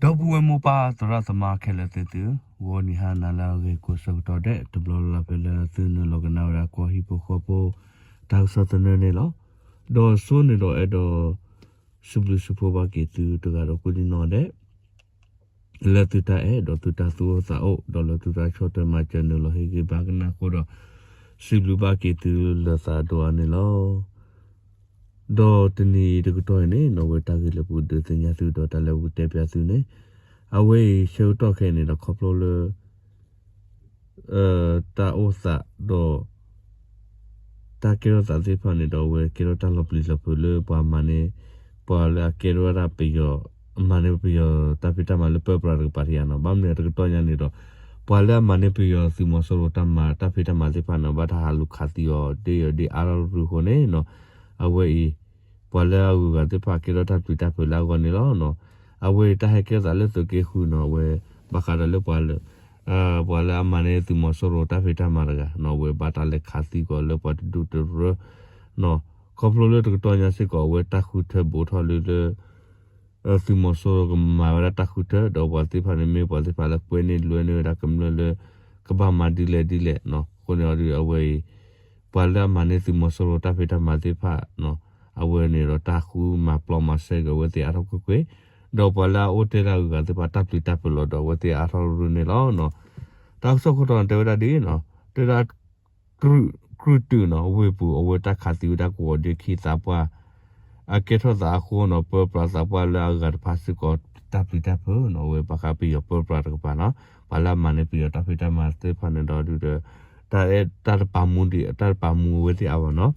ဒီပုၢ်ဝဲၢ်မိၢ်ပၢ်သရၣ်သမါခဲလၢာ်သ့ၣ်သု, ဂီၤနံၤဟါနၤလၢအဂ့ၤကိးဆၢကတီၢ်ဒဲး တဘျီလၢ်လၢ်ဖဲလၢသုနုာ်လီၤကနၣ်ဝဲဒၣ်ကီၢ်ဟံၣ်ဖိဃီဖိ တၢ်ကစီၣ်သနၢၣ်န့ၣ်လီၤ. ဒီးအဆိန့ၣ်ဒီးအဲၣ်ဒိး စံးဘျုးစံးဖှိၣ်ဘၣ်က့ၤသုတဂၤဒီးကိးဒံနီၢ်ဒဲး လၢသုတၢ်အဲၣ်ဒီးသုတၢ်သူၣ်အိၣ်သးအိၣ် ဒီးလၢသုတၢ်ဆီၣ်ထွဲမၤစၢၤနုာ်လီၤဟ့ၣ်ဂံၢ်ဘါကနၣ်အဃိဒီး စံးဘျုးဘၣ်က့ၤသုလၢသးဒိၣ်အါန့ၣ်လီၤ. ဒီးတနံၤအံၤတကတီၢ်အံၤန့ၣ် နီၢ်ဝဲတၢ်ဂ့ၢ်လၢပကဒုးသ့ၣ်ညါသုဒီးတၢ်လၢပကတဲပၠးသုန့ၣ် အဝဲအံၤဆၢကတီၢ်ခဲအံၤန့ၣ်ဒီးခီဖျိလၢ တၢ်အိၣ်သးဒီး တၢ်ကဲထီၣ်သးသ့ၣ်တဖၣ်န့ၣ်ဒီး အဝဲကဲထီၣ်တၢ်လီၤပျံၤလီၤဖုးလၢပှၤမၤန့ၢ် ပှၤလၢအကဲထီၣ်ဝဲဒၣ်ပယီၤ အမၤန့ၢ်ပယီၤတၢ်ဖံးတၢ်မၤလၢပၢပြးတကပၤထံးဧါနီၤ. ဘၣ်မနုၤတကတီၢ်ညါန့ၣ်ဒီး ပှၤလၢအမၤန့ၢ်ပယီၤသုးမီၤစိရိၤတၢ်မၤတၢ်ဖံးတၢ်မၤသ့ၣ်တဖၣ်န့ၣ် ဘၣ်တၢ်ဟးလူၤခးသံအီၤဒ်အံၤဒ်အါထီၣ်တရူးအဃိန့ၣ်နီၤ အဝဲအံၤ ပှၤလၢအဂုၤအဂၤသ့ၣ်တဖၣ်ကဲထီၣ်တၢ်ပျံၤတၢ်ဖုးလၢအဂီၢ်န့ၣ်လီၤ. အဝဲအံၤတၢ်ဟဲကဲထီၣ်သးလၢသုးက့ဃုနီၤ အဝဲ ဘၣ်ဃးဒီးလၢပှၤလၢ ပှၤလၢအမၤန့ၢ်သုးမီၤစိရိၤတၢ်ဖံးတၢ်မၤတဂၤနီၤ အဝဲဘၣ်တၢ်လဲၤခးသံကွံာ်အီၤလၢပှၤတဒူၣ်တရၢနီၤ. ခီဖျိလၢတကတီၢ်ညါစ့ၢ်ကီး အဝဲတၢ်ဃုထၢဘူးထီၣ်လၢလၢ သုးမီၤစိရိၤကမၤဝဲဒၣ်တၢ်ဃုထၢ ဒီးပှၤသ့ၣ်တဖၣ်န့ၣ်မ့ၢ်ပှၤသ့ၣ်တဖၣ်လၢကွဲန့ၢ်လွဲန့ၢ်ဝဲဒၣ်ကမျၢၢ်လၢ ကဘၣ်မၤဒ်လဲၣ်ဒ်လဲၣ်နီၤ. အဃိန့ၣ်အီၤဒုးအဝဲအံၤ ပှၤလၢအမၤန့ၢ်သုးမီၤစိရိၤတၢ်ဖံးတၢ်မၤသ့ၣ်တဖၣ်နီၤ အဝဲန့ၣ်ဒီးတၢ်ဃုမၤပျီမၤစဲက့ၤအဝဲသ့ၣ်အါထီၣ်ကွ့ၢ်ကွ့ၢ်, ဒီးပှၤလၢအအိၣ်တဲလၢအဂုၤအဂၤသ့ၣ်တဖၣ်တၢ်ပျံၤတၢ်ဖုးလီၤဒီးအဝဲသ့ၣ်အါထီၣ်ရူၢ်န့ၣ်လီၤ. တၢ်ကစီၣ်ခိၣ်တီန့ၣ်တဲဝဲဒၣ်ဒ်အံၤနီၤ တဲဒၣ် ကြုၢ်တုနီၤ ဝ့ၢ်ပူၤ အဝဲတၢ်ခးသံဝဲဒၣ်ကဝီၤဒ့ခံသးပှၢ် အကဲထီၣ်သးအဃိနီၤ ပၢပြးသးပှၢ်လၢအဂၤတဖၣ်စ့ၢ်ကီး တၢ်ပျံၤတၢ်ဖုးနီၤ အဝဲဘၣ်ဃးပယီၤပၢပြးတကပၤနီၤ ပှၤလၢအမၤန့ၢ်ပယီၤတၢ်ဖံးတၢ်မၤသ့ၣ်တဖၣ်န့ၣ်ဒီးဒုးဒီး တၢ် တၢ်တပာ်မူဒံး တၢ်တပာ်မူအဝဲသ့ၣ်အါဘၣ်နီၤ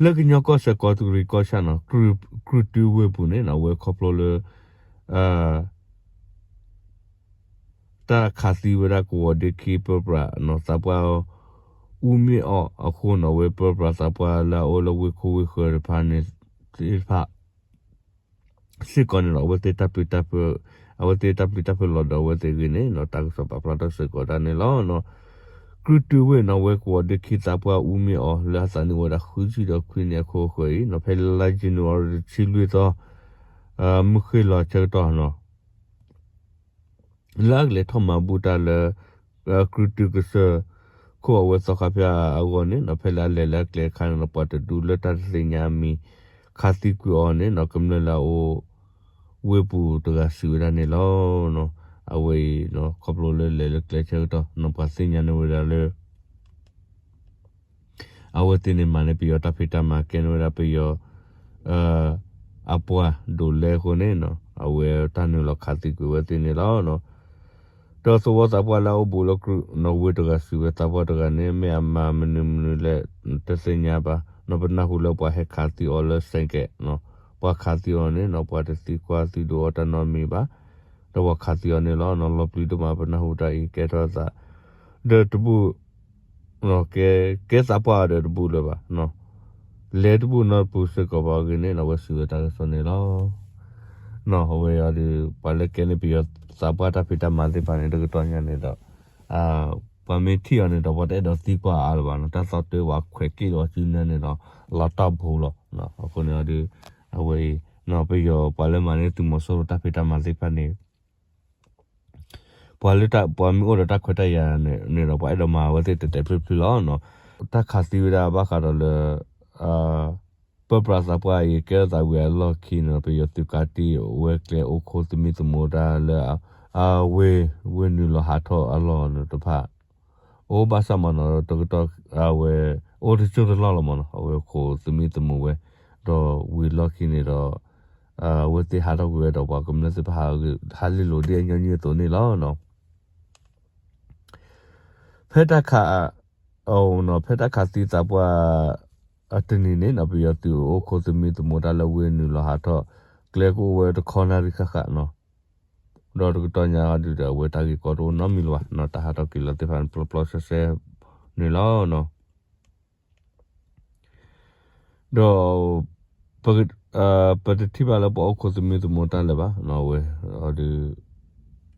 လၢကညီကီၢ်စဲၣ်ကီးတရံးကီၢ်ဆၣ်နီၤ ကြုၢ်တုဝ့ၢ်ပူၤန့ၣ်နီၤ အဝဲခီဖျိလၢ တၢ်ခးသံဝဲဒၣ်ကဝီၤဒ့ခံပၢပြးနီၤ သးပှၢ် အူမ့ၢ်အီၤအဃိနီၤ အဝဲပၢပြးသးပှၢ်လၢအအိၣ်လၢဝ့ၢ်ခိၣ်ဝ့ၢ်ဃၢၤတဖၣ်န့ၣ်သ့ၣ်တဖၣ် စ့ၢ်ကီးန့ၣ်လီၤ အဝဲသ့ၣ်တၢ်ပျံၤတၢ်ဖုး အဝဲသ့ၣ်တၢ်ပျံၤတၢ်ဖုးလီၤဒီးအဝဲသ့ၣ်ဂ့ၤန့ၣ်နီၤ တၢ်ကစီၣ်ပာ်ဖျါထီၣ်စ့ၢ်ကီးဒၣ်န့ၣ်လီၤ. ကြုၢ်တုဝ့ၢ်နီၤ အဝဲကဝီၤဒ့ခံသးပှၢ်အူမ့ၢ်အီၤ လၢအသးနံၣ်အိၣ်ဝဲဒၣ်ဃုဆံဒီးခွံနံၣ်အခိၣ်အဃၢၤအံၤနီၤ ဖဲလါယနူၤအါရံၤတဆံလွံၢ်သီ မုၢ်ဃ့ၢ်လီၤဆၢကတီၢ်နီၤ လၢအကလဲၤထီၣ်မၤဘူၣ်တၢ်လၢ ကြုၢ်တုကစၢၢ်ခိၣ်အဝဲသီခါဖၠၣ်အဂီၢ်န့ၣ်နီၤ ဖဲလၢအလဲၤလၢအကျဲအခါန့ၣ်ဒီး ပှၤတဒူၣ်လၢတၢ်တသ့ၣ်ညါအမံၤ ခးသံကွံာ်အီၤန့ၣ်နီၤ ကမျၢၢ်လၢအအိၣ် ဝ့ၢ်ပူၤတဂၤစံးဝဲဒၣ်န့ၣ်လီၤ. အဝဲအံၤ ခီဖျိလၢလဲၤလၢကျဲဆၢကတီၢ်နီၤ ပှၤသ့ၣ်ညါန့ၢ်ဝဲဒၣ်လၢ အဝဲသ့ၣ်န့ၣ်မၤန့ၢ်ပယီၤတၢ်ဖံးတၢ်မၤ ကဲန့ၢ်ဝဲဒၣ်ပယီၤ အပှၤဒိးလဲအဃိန့ၣ်နီၤ အဝဲတၢ်နုာ်လီၤခးသံကွံာ်ဝဲသ့ၣ်န့ၣ်လီၤ. ဒီးသဝီသးပှၢ်လၢအအိၣ်ဘူးလၢကြုၢ်နီၤ ဝ့ၢ်တဂၤစံးဝဲ သးပှၢ်တဂၤန့ၣ် မ့ၢ်အမၤမနုၤမနုၤလဲၣ် တသ့ၣ်ညါဘၣ် နီၤ ပနၢ်ဟူလၢပှၤဟဲခးသံအီၤလၢစဲးကဲးနီၤ ပှၤခးသံအီၤန့ၣ်နီၤ ပှၤတသံကွၢ်သံဒိးအီၤတၢ်နီတမံၤဘၣ် ဒီးပှၤခးသံအီၤန့ၣ်လီၤနီၤ လီၤပျံၤဒိၣ်မး ပနၢ်ဟူတၢ်အံၤကဲထီၣ်သး ဒီးတဘူၣ် ကဲ ကဲသးပှၢ်အီၤဒီးတဘူၣ်လၢၤဘၣ် လဲၤတဘူၣ်နီတပူၤစ့ၢ်ကီးဘၣ်အဂ့ၢ်န့ၣ်နီၤ အဝဲစံးဝဲတၢ်ကစီၣ်န့ၣ်လီၤ. အဝဲအံၤဒီး ပှၤလၢကဲန့ၢ်ပယီၤသးပှၢ်တၢ်ဖံးတၢ်မၤသ့ၣ်တဖၣ်န့ၣ် တကတီၢ်ညါန့ၣ်ဒီး ပှၤမ့ၢ်ထံၣ်အီၤန့ၣ်ဒီး ပှၤတအဲၣ်ဒိးသံကွၢ်အါလၢၤဘၣ်နီၤ တၢ်သီတၢ်ဝးခွဲးက့ၣ်လီၤစုနဲန့ၣ်ဒီး လီၤတၢ်ဖိလီၤ. အဃိန့ၣ်ဒီး အဝဲအံၤ ပယီၤပှၤလၢမၤန့ၢ်သုးမီၤစိရိၤတၢ်ဖံးတၢ်မၤသ့ၣ်တဖၣ်န့ၣ် ပှၤလၢတၢ် ပှၤမ့ၢ်အိၣ်ဒီးတၢ်ခွဲးတၢ်ယာ်န့ၣ်ဒီး ပှၤအဲၣ်ဒိးမၤဝဲသ့ၣ်တဲာ်တဲာ်ဖျုးဖျုးလီၤ. တၢ်ခးသံဝဲဒၣ်ဘၣ်ဃးဒီးလၢ ပၢပြးသးပှၢ်အံၤ ကဲထီၣ်သးဝံၤအလီၢ်ခံန့ၣ်ဒီး ပယီၤသုးကးတံၢ်ဝဲကျဲအိၣ်ခိးသမံသမိးတၢ်လၢ အဝ့ၢ် ဝ့ၢ်နုာ်လီၤဟးထီၣ်အလီၢ်န့ၣ်တဖၣ် အိၣ်ဘၣ်ဆၣ်မးနီၤ တကတီၢ် အဝဲ အိၣ်တစိၢ်တလီၢ်လီၤမးနီၤ အဝဲခိးသမံသမိးဝဲ ဒီးဝံၤလီၢ်ခံန့ၣ်ဒီး အဝဲသ့ၣ်ဟးထီၣ်ကွံာ်ဝဲဒီးပှၤကမျၢၢ်သ့ၣ်တဖၣ် ဟးလ့လိာ်ဒ်အညီနုၢ်အသိးန့ၣ်လီၤ. ဖဲတၢ်ခး ဖဲတၢ်ခးသံသးပှၢ် အတနံၤန့ၣ်နီၤ ပယီၤသုးအိၣ်ခိးသမံသမိးတၢ်လၢဝ့ၢ်နုာ်လီၤဟးထီၣ် ကျဲကအိၣ်ဝဲတခီနၣ်ရံၣ်ဃၣ်ဃၣ်နီၤ ဒီးတကတီၢ်ညါဒုးဒီး အဝဲတၢ်ဂ့ၢ်ကီတအိၣ်နီတမံၤလၢၤဘၣ်နီၤ တၢ်ဟးထီၣ်က့ၤလီၤသ့ၣ်တဖၣ်န့ၣ် ပျီပျီဆှဲဆှဲန့ၣ်လီၤ. ဒီး ပတထံၣ်ဘၣ်လၢပှၤအိၣ်ခိးသမံသမိးတၢ်လၢၤဘၣ်နီၤ အဝဲ အီၤဒုး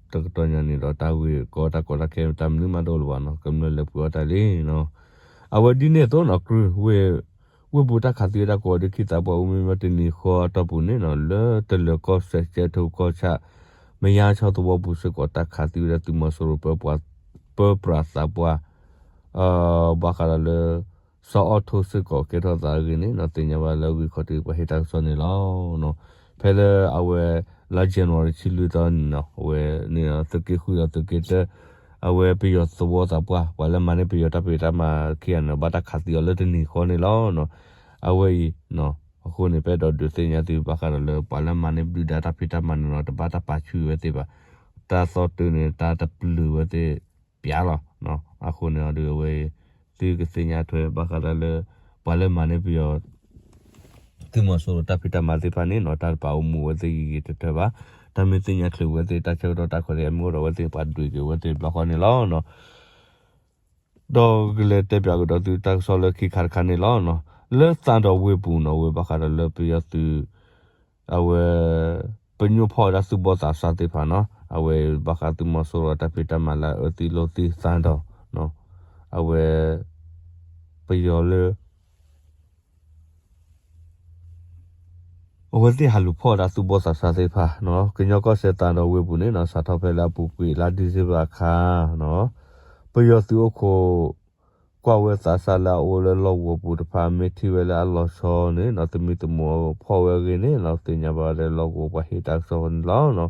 တကတီၢ်ညါန့ၣ်ဒီး တၢ်ဂ့ၢ်ကီတၢ်ကီတၢ်ခဲ တၢ်မနုၤမးတအိၣ်လၢၤဘၣ်နီၤ ကမျၢၢ်လဲၤပှ့ၤအီၣ်တၢ်လံနီၤ အဝဲဒ်န့ၣ်အသိးနီၤ ကြုၢ်ဝ့ၢ် ဝ့ၢ်ပူၤတၢ်ခးသံဝဲဒၣ်ကိးဂၤဒဲးခံသးပှၢ် အိၣ်မ့ၢ်မ့ၢ်တနံၤဃီအတီၢ်ပူၤန့ၣ်နီၤ လၢတလၢၤကီၢ်စဲၣ် ကၠဲးထိကီၢ်ဆၣ် မယါဆီသဝီပူၤစ့ၢ်ကီး တၢ်ခးသံဝဲဒၣ်သုးမီၤစိရိၤ ပၢပြးသးပှၢ် ဘၣ်ဃးဒီးလၢ စီၤအီၣ်ထိၣ်စ့ၢ်ကီးကဲထီၣ်သးအဂ့ၢ်န့ၣ်နီၤ သ့ၣ်ညါဘၣ်လၢဂံၢ်ခီၣ်ထံးပှၤဟ့ၣ်တၢ်ကစီၣ်န့ၣ်လီၤ. ဖဲလၢအဝဲ လါ January တဆံလွံၢ်သီန့ၣ်နီၤ အဝဲန့ၣ် သုးက့ဃုဒီးသုးက့တၢ အဝဲပယီၤသဝီသးပှၢ် ပှၤလၢမၤန့ၢ်ပယီၤတၢ်ဖံးတၢ်မၤခံဂၤန့ၣ် ဘၣ်တၢ်ခးသံအီၤလၢတနံၤဃီန့ၣ်လီၤ. အဝဲအံၤ အဃိန့ၣ် ပအဲၣ်ဒိးဒုးသ့ၣ်ညါသုဘၣ်ဃးဒီးလၢ ပှၤလၢမၤန့ၢ်ဘျုးဒါတၢ်ဖံးတၢ်မၤန့ၣ်နီၤ တဘၣ်တၢ်ပာ်ဆူၣ်ဝဲသ့ၣ်ဘၣ်. တၢ်သီတုၤန့ၣ် တၢ်တပျုာ်ဝဲသ့ၣ်ပျါလီၤ. အဃိန့ၣ်ဒီးအဝဲ သုကသ့ၣ်ညါထွဲဘၣ်ဃးဒီးလၢ ပှၤလၢမၤန့ၢ်ပယီၤ သုးမီၤစိရိၤတၢ်ဖံးတၢ်မၤသ့ၣ်တဖၣ်န့ၣ်နီၤ တၢ်တပာ်အိၣ်မူဝဲသ့ၣ်ဂ့ၤဂ့ၤတထၢဘၣ်. တၢ်မ့ၢ်သ့ၣ်ညါချုးဝဲသ့ၣ် တၢ်ဆၢကတီၢ်တၢ်ခွဲးတၢ်ယာ်မ့ၢ်အိၣ်ဒီး အဝဲသ့ၣ်ပှၤဒွံးက့ၤဝဲသ့ၣ်တဘျီဃီန့ၣ်လီၤ. ဒီးကလဲၤတဲပၠးကဒီးသုတၢ်ကစီၣ်လၢခံခါတခါန့ၣ်လီၤ. လၢသးဒီးဝ့ၢ်ပူၤနီၤ အဝဲဘၣ်ဃးဒီးလၢပယီၤသုး အဝဲ ပညိၣ်ဖီၣ်ဝဲဒၣ်သုးဘီၣ်သးစၢ်သ့ၣ်တဖၣ်နီၤ အဝဲဘၣ်ဃးသုးမီၤစိရိၤတၢ်ဖံးတၢ်မၤလၢအအၢသံလိာ်သံသးဒီး အဝဲ ပယီၤလၢ အဝဲသ့ၣ်ဟးလူၤဖီၣ်ဝဲဒၣ်သုးဘီၣ်သးစၢ်သ့ၣ်တဖၣ်နီၤ ကညီကီၢ်စဲၣ်သးဒီးဝ့ၢ်ပူၤန့ၣ်နီၤ စးထီၣ်ဖဲလၢအပူၤကွံာ်လါ December အခါနီၤ ပယီၤသုးအိၣ်ခိး ကွၢ်ဝဲသးစၢ်လၢအအိၣ်လၢလီၢ်ကဝီၤပူၤတဖၣ် မ့ၢ်ထံၣ်ဝဲလၢအလီၤဆီန့ၣ်နီၤ သမံသမိးဖီၣ်ဝဲအဂ့ၢ်န့ၣ်နီၤ သ့ၣ်ညါဘၣ်ဝဲဒၣ်လီၢ်ကဝီၤပှၤဟ့ၣ်တၢ်ကစီၣ်န့ၣ်လီၤ.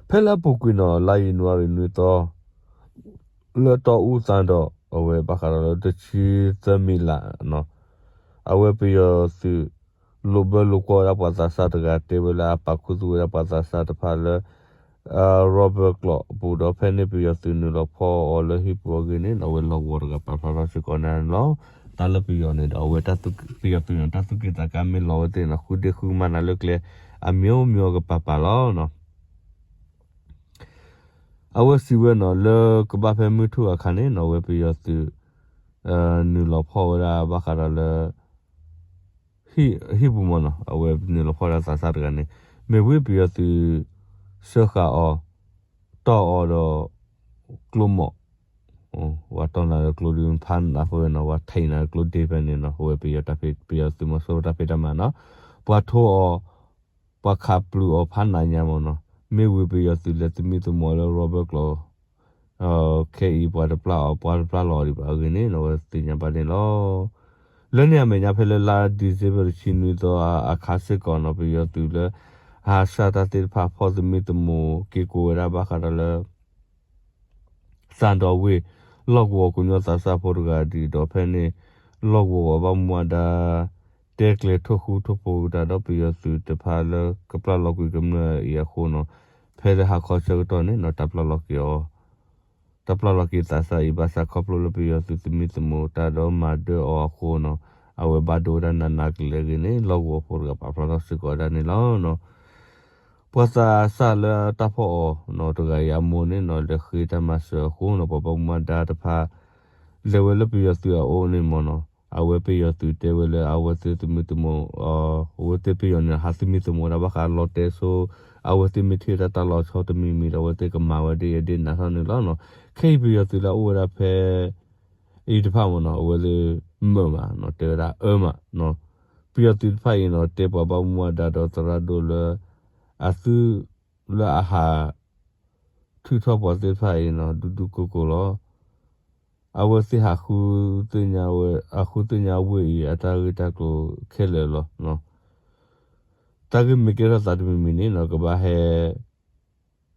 ဖဲလၢအပူၤကွံာ်နီၤ လါယနူၤအါရံၤနွံသီ လၢတီအူသးဒီး အဝဲဘၣ်ဃးဒီးလၢတဆံသၢမံးလးနီၤ အဝဲပယီၤသုး လိာ်ဘၢလိာ်ကွီၢ်ဝဲဒၣ်ပှၤသးစၢ်တဂၤတဲဝဲလၢအပာ်ခူသူၣ်ဝဲဒၣ်ပှၤသးစၢ်တဖၣ်လၢ ရီဘၢၣ်ကျိးအပူၤဒီး ဖဲန့ၣ်ပယီၤသုးနုာ်လီၤဖီၣ်အီၤလၢဟံၣ်ပူၤအဂ့ၢ်န့ၣ်နီၤ အဝဲလီၢ်ကဝီၤတဂၤပာ်ဖျါထီၣ်စ့ၢ်ကီးန့ၣ်လီၤ. တၢ်လၢပယီၤန့ၣ်ဒီး အဝဲ ပယီၤသုးန့ၣ် တၢ်သူၣ်က့ၣ်သးကါမ့ၢ်လီၤဝဲသ့ၣ်နီၤ ဃုဒ့ဃုကမၣ်နၤလၢကျဲ အမျိုးမျိုးကပၤပၤလီၤနီၤ အဝဲစံးဝဲနီၤ လၢကဘၣ်ဖဲမုၢ်ထူၣ်အခါန့ၣ်နီၤ အဝဲပယီၤသုး နုာ်လီၤဖီၣ်ဝဲဒၣ်ဘၣ်ဃးဒီးလၢ ဟံၣ်ပူၤမ့ၢ်နီၤ အဝဲနုာ်လီၤဖီၣ်ဝဲဒၣ်သးစၢ်တဂၤန့ၣ် မ့ၢ်ဝံၤပယီၤသုး စၢဃာ်အီၤ တီၢ်အီၤဒီး ကျိမး ဝဲတီၢ်နၤဒီးကျိဒုးဖးနးဖိဝဲနီၤ ဝဲထံးနၤကျိဒ့ဖဲန့ၣ်နီၤ အဝဲပယီၤတၢ်ဖံး ပယီၤသုးမီၤစိရိၤတၢ်ဖံးတၢ်မၤနီၤ ပှၤထိအီၤ ပှၤခးပျုးအီၤဖးနးညါမ့ၢ်နီၤ မ့ၢ်ဝံၤပယီၤသုးလဲၤသမံသမိးလၢ ရီဘၢၣ်ကျိး ခဲအံၤပှၤတပျၢ်အီၤ ပှၤတပျၢ်လီၤအီၤဒံးဘၣ်အဂ့ၢ်န့ၣ်နီၤ အဝဲသ့ၣ်ညါဘၣ်န့ၣ်လီၤ. လၢန့ၣ်အမဲာ်ညါဖဲလၢလါ December တဆံနွံသီအခါစ့ၢ်ကီးနီၤ ပယီၤသုးလၢ ဟးစၢ်တၢ်သ့ၣ်တဖၣ်ဖီၣ်သမံသမိးက့ၤကိးဝဲဒၣ်ဘၣ်ဃးဒီးလၢ သးဒီးဝ့ၢ် လီၢ်ကဝီၤကညီသးစၢ်ဖိတဂၤဒံးဒီးဖဲန့ၣ် လီၢ်ကဝီၤပှၤဘၣ်မူဘၣ်ဒါ တဲကျဲၤထိၣ်ဃူထိၣ်ဖိးကဒါဒီးပယီၤသုးတဖၣ်လၢကပျၢ်လီၤကွံာ်ကမျၢၢ်အံၤအဃိနီၤ ဖဲလၢဟါခီဆၢကတီၢ်န့ၣ်နီၤ တၢ်ပျၢ်လီၤက့ၤအီၤ တၢ်ပျၢ်လီၤက့ၤသးစၢ်အံၤ ဘၣ်ဆၣ်ခီဖျိလၢပယီၤသုးသမံသမိးတၢ်ဒီးမၤဒၢအီၤအဃိနီၤ အဝဲဘၣ်ဒိဝဲဒၣ်နးနးကလဲာ်အဂ့ၢ်န့ၣ် လီၢ်ကဝီၤဖိတဂၤပာ်ဖျါထီၣ်စ့ၢ်ကီးဝဲဒၣ်န့ၣ်လီၤ. ပှၤသးစၢ်လၢတၢ်ဖီၣ်အီၤနီၤ တဂၤအံၤအမိၢ်န့ၣ်နီၤ လဲၤဃ့တၢ်မၤစၢၤအဃိနီၤ ပှၤဘၣ်မူဘၣ်ဒါတဖၣ် လဲၤဝဲလၢပယီၤသုးအအိၣ်န့ၣ်မ့ၢ်နီၤ အဝဲပယီၤသုးတဲဝဲလၢအဝဲသ့ၣ်သမံသမိး အဝဲသ့ၣ်ပယီၤန့ၣ် ဟးသမံသမိးဒၣ်ဘၣ်ဃးလီတဲစိ အဝဲသ့ၣ်မ့ၢ်ထံၣ်တၢ်တၢ်လီၤဆီတမံၤမံၤဒီး အဝဲသ့ၣ်ကမၤဝဲဒ်အံၤဒ်နၤထီၣ်န့ၣ်လီၤနီၤ. ခဲအံၤပယီၤသုးလၢအအိၣ်ဝဲဒၣ်ဖဲ အံၤတဖၣ်မ့ၢ်နီၤ အဝဲသ့ၣ်မၢမးနီၤ တဲဝဲဒၣ်အၢမးနီၤ ပယီၤသုးတဖၣ်အံၤနီၤ တဲပှၤဘၣ်မူဘၣ်ဒါဒီးသရၣ်ဒိၣ်လၢ အသုးလၢအဟး ထုးထီၣ်ပှၤသ့ၣ်တဖၣ်အံၤနီၤ ဒူဒူကိၢ်ကိၢ်လီၤ. အဝဲသ့ၣ်ဟးဃုသ့ၣ်ညါဝဲ ဟးဃုသ့ၣ်ညါဝ့ၢ်အံၤအတၢ်ဂ့ၢ်တၢ်ကျိၤခဲလၢာ်လီၤ. တၢ်ဂ့ၢ်မ့ၢ်ကဲထီၣ်သးတမံၤမံၤန့ၣ်နီၤ ကဘၣ်ဟဲ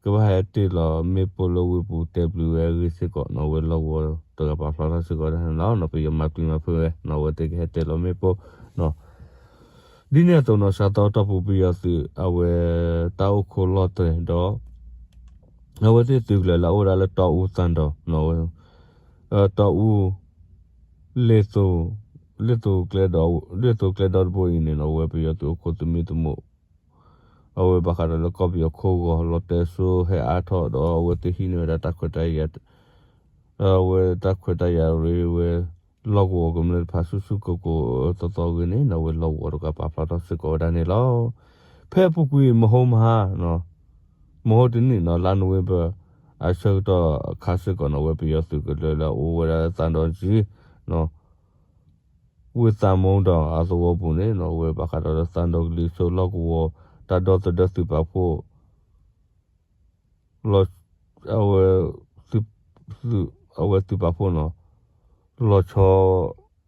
ကဘၣ်ဟဲတ့ၢ်လီၤမ့ၣ်ပိၢ်လၢဝ့ၢ်ပူၤတဲဘျုးဝဲအဂ့ၢ်စ့ၢ်ကီးနီၤ အဝဲလီၢ်ကဝီၤတဂၤပာ်ဖျါထီၣ်စ့ၢ်ကီးဒၣ်န့ၣ်လီၤ. ပယီၤမၤပျံၤမၤဖုးဝဲနီၤ အဝဲသ့ၣ်ကဟဲတ့ၢ်လီၤမ့ၣ်ပိၢ်နီၤ ဒ်န့ၣ်အသိးနီၤ စးထီၣ်တီၢ်ပူၤပယီၤသုး အဝဲ တၢ်အိၣ်ခိးလီၢ်တၢ်ဒီး အဝဲသ့ၣ်သုးကလၢၤလၢအအိၣ်ဝဲဒၣ်လၢတီအူသၣ်ဒီး တီအူ လ့ၣ်သိ လ့ၣ်သိကျဲဒီ လ့ၣ်သိကျဲဒီတဘိအံၤန့ၣ်နီၤ အဝဲပယီၤသုးအိၣ်ခိးသမံသမိး အဝဲဘၣ်ဃးဒီးလၢကီၢ်ပယီၤခိၣ်ဂီၤလီၤတဲစိဟဲအါထီၣ်ဒီး အဝဲသ့ၣ်ဟံးန့ၢ်ဝဲဒၣ်တၢ်ခွဲးတၢ်ယာ် အဝဲတၢ်ခွဲးတၢ်ယာ်ရ့ဝဲ လီၢ်ကဝီၤကမျၢၢ်တဖၣ်ဆူၣ်ဆူၣ်ကိၢ်ကိၢ်အၢသီသီအဂ့ၢ်န့ၣ်နီၤ အဝဲလီၢ်ကဝီၤတဂၤပာ်ဖျါထီၣ်စ့ၢ်ကီးဝဲဒၣ်န့ၣ်လီၤ. ဖဲအပူၤကွံာ်မဟါမဟါ မဟါတနံၣ်နီၤ လါနိၣ်ဝ့ဘၢၣ် အဆၢကတီၢ်အခါစ့ၢ်ကီးနီၤ အဝဲပယီၤသုးကလၢၤလၢအအိၣ်ဝဲဒၣ်သးဒီကံနီၤ ဝ့ၢ်သးမူဒီးအသဝီပူၤန့ၣ်နီၤ အဝဲဘၣ်ဃးဒီးလၢသးဒီကလံၤစိးလီၢ်ကဝီၤ တၢ်ဒီသဒၢသုးပာ်ဖှိၣ် အဝဲသုးပာ်ဖှိၣ်နီၤ လီၤဆီ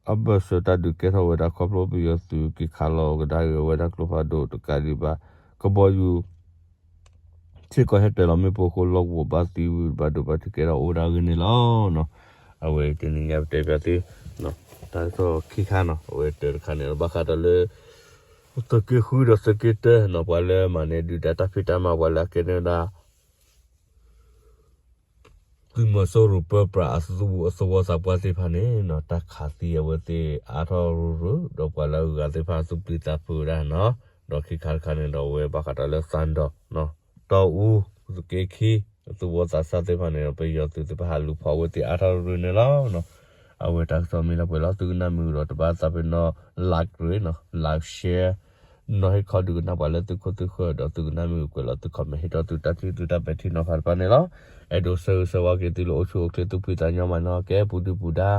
အဘၢၣ်စၢၤတၢ်ဒုးကဲထီၣ်ဝဲဒၣ်ခီဖျိပယီၤသုးက့ၤခးလီၤကဒါက့ၤဝဲဒၣ်ကျိဖးဒိၣ်တကးဒံးဘၣ် ကဘီယူၤ စ့ၢ်ကီးဟဲတၢၤလီၤမ့ၣ်ပိၢ်အဃိ လီၢ်ကဝီၤဘၣ်သံဝံၤဘၣ်ဒိဘၣ်ထံးကဲထီၣ်အိၣ်ဝဲဒၣ်အဂ့ၢ်န့ၣ်လီၤ. အဝဲတနံၤညါပတဲပၠးသု တၢ်ကစီၣ်ခံခါနီၤ အဝဲတၢၤတခါန့ၣ်လီၤ ဘၣ်ဃးဒီးလၢ သုးက့ဃုဒီးသုးက့တၢနီၤ ပှၤလၢမၤန့ၢ်ဒုၣ်ဒါတၢ်ဖံးတၢ်မၤ ပှၤလၢအကဲန့ၢ်ဝဲဒၣ် သုးမီၤစိရိၤပၢပြးအသဝီသးပှၢ်သ့ၣ်တဖၣ်န့ၣ်နီၤ တၢ်ခးသံအဝဲသ့ၣ်အါထီၣ်ရုရု ဒီးပှၤလၢအဂုၤအဂၤသ့ၣ်တဖၣ်သူၣ်ပျံၤသးဖုးဝဲဒၣ်နီၤ ဒီးခံခါတခါန့ၣ်ဒီး အဝဲဘၣ်ဃးဒီးလၢသးဒီး တီအူ သုးက့ခံ သဝီသးစၢ်သ့ၣ်တဖၣ်န့ၣ်ဒီး ပယီၤသုးသ့ၣ်တဖၣ်ဟးလူၤဖီၣ်ဝဲသ့ၣ်အါထီၣ်ရုရုန့ၣ်လီၤ. အဝဲတၢ်ကစီၣ်မ့ၢ်လၢပှဲၤလီၤ သုကနၣ်မ့ၢ်ဂ့ၤဒီးတဘၣ်သးပ့ၤနီၣ် like ရ့ၣ်နီၤ like share နီၣ်ဟ့ၣ်ခီဒုးကနၣ်ပှၤလၢသုခိၣ်သုဃၢၤ ဒီးသုကနၣ်မ့ၢ်ဂ့ၤကွဲးလီၤသု comment ဟ့ၣ်ထီၣ်သုတၢ်ထံၣ်သုတၢ်ပဲာ်ထံနီၤဖးတဖၣ်န့ၣ်လီၤ. အဲၣ်ဒိးဆၢဂ့ၤဆၢဝါက့ၤသုလၢအိၣ်ဆူၣ်အိၣ်ချ့ သူၣ်ဖှံသးညီ မၤနၢၤကဲ ပူၤဒုၣ်ပူၤဒါ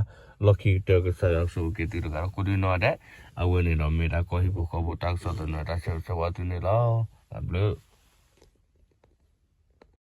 လီၢ်ခံကတၢၢ် ကစၢ်ယွၤကဆိၣ်ဂ့ၤက့ၤသုတဂၤဒီးကိးဒုနီၢ်ဒဲး အဝဲန့ၣ်ဒီးမ့ၢ်ဒၣ်ကီၢ်ဟံၣ်ဖိဃီဖိတၢ်ကစီၣ်သနၢၣ် တၢ်ဆၢဂ့ၤဆၢဝါသုန့ၣ်လီၤ. တၢ်ဘျုး